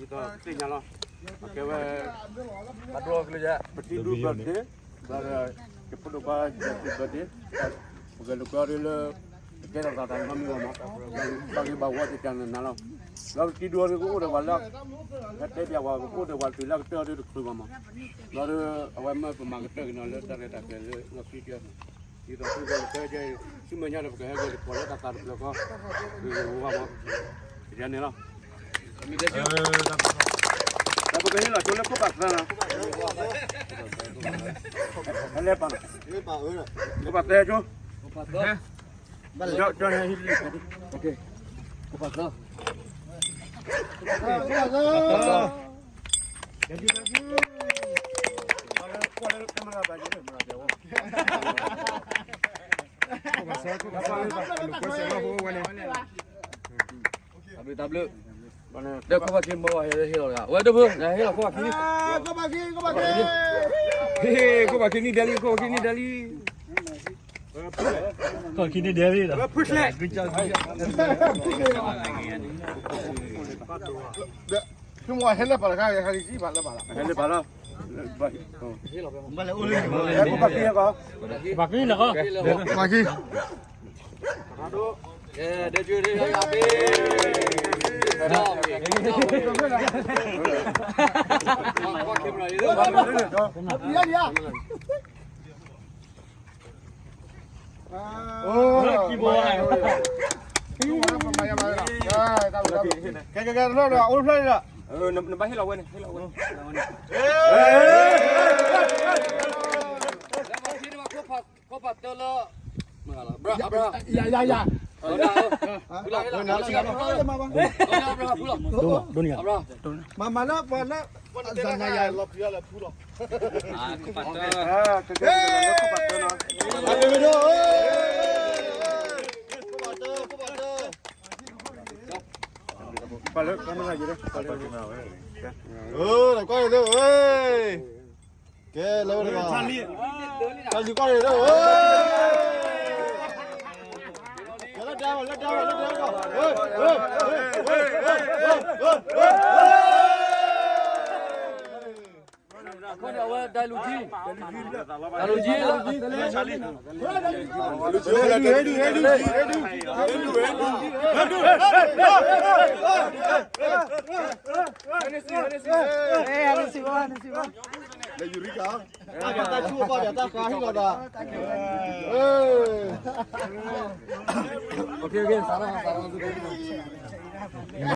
ဒ်သိးသ့ၣ်ညါလီၤ, အကဲဝဲ ပတံၤဒူ birthday, ဒီး ယဖိဒိၣ်ခွါ ယသု birthday, ပကလဲၤကွၢ်ဒ်လၢ ကကဲထီၣ်သးတၢ်နီတမံၤဘၣ်မး, ဘၣ်ဂ့ၤဘၣ်ဝီတကးနၤလီၤ, ဒီးပတံၤဒူအီၤဒ်ကအိၣ်ဒီးပှၤလၢ ကတဲပျးပှၤကအိၣ်ဒီးပှၤတုၤလၢကတၢၢ်ဒ်တချုးဘၣ်မး, ဒီး အဝဲမၢပမၤကတၢၢ်က့ၤနီၤလၢတၢ်ရဲၣ်တၢ်ကျဲၤလၢလီၢ်ခံကၢ ဒ်သိးသုကကတၢၢ်ကဲ ဆူမဲာ်ညါဒီးပကဟဲဂဲၤတကိးလၢတၢ်သးတဖျၢၣ်ဃီ, ဂ့ၤဂ့ၤဝါဝါမး, ယန့ၣ်လီၤ, ဒီးပကဟ့ၣ်လီၤဆိလၢခိၣ်ပာ်သၢနီၤ, ဟဲလဲၤပာ်နီၤ, ခိၣ်ပာ်သၢဆိ တၢ်ဘျုးတၢ်ဘျုး, ဒီးခိၣ်ပာ်ခံမ့ၢ်ဝဲဟဲဟ့ၣ်လီၤတဂၤ, ဝဲဒိၣ်ဖိ နဟဲဟ့ၣ်လီၤခိၣ်ပာ်ခံ, ခိၣ်ပာ်ခံနံၣ်ဒဲးလံ, ခိၣ်ပာ်ခံနံၣ်ဒဲးလံ, ခိၣ်ပာ်ခံနံၣ်ဒဲးလံဒီး, ဟဲလၢပာ်လီၤ, ဟဲလၢပာ်လီၤ, ခိၣ်ပာ်ခံ, ခိၣ်ပာ်ခံ, ကဲ ကဲ ကဲ, အိၣ်ဖျါလီၤ, နဘၣ်ဟ့ၣ်လီၤဝဲန့ၣ်, ဟ့ၣ်လီၤဝဲန့ၣ်, ခိၣ်ပာ်တၢလၢ, ယၤ, ယၤ, ယၤ, မၤမၤလၢပှၤလၢ, ခိၣ်ပာ်တၢ, ခိၣ်ပာ်တၢ, ခိၣ်ပာ်တၢ, ခိၣ်ပာ်တၢ, ပှၤလၢကမၤယၤ, ကဲလၢဝဲတဂၤ, တၢ်ယူၤကီၢ်န့ၣ်, လၢဒါ, လၢဒါ, လၢဒါ, အဝဲဒါလူၤကံ, ဒါလူၤကံ, လၢယူၤရံကၤ, တၢ်ဆူၣ်ဘၣ်ဒီးတၢ်ဃါဟ့ၣ်လီၤသး, အ့, အ့, စးထီၣ်, စးထီၣ်,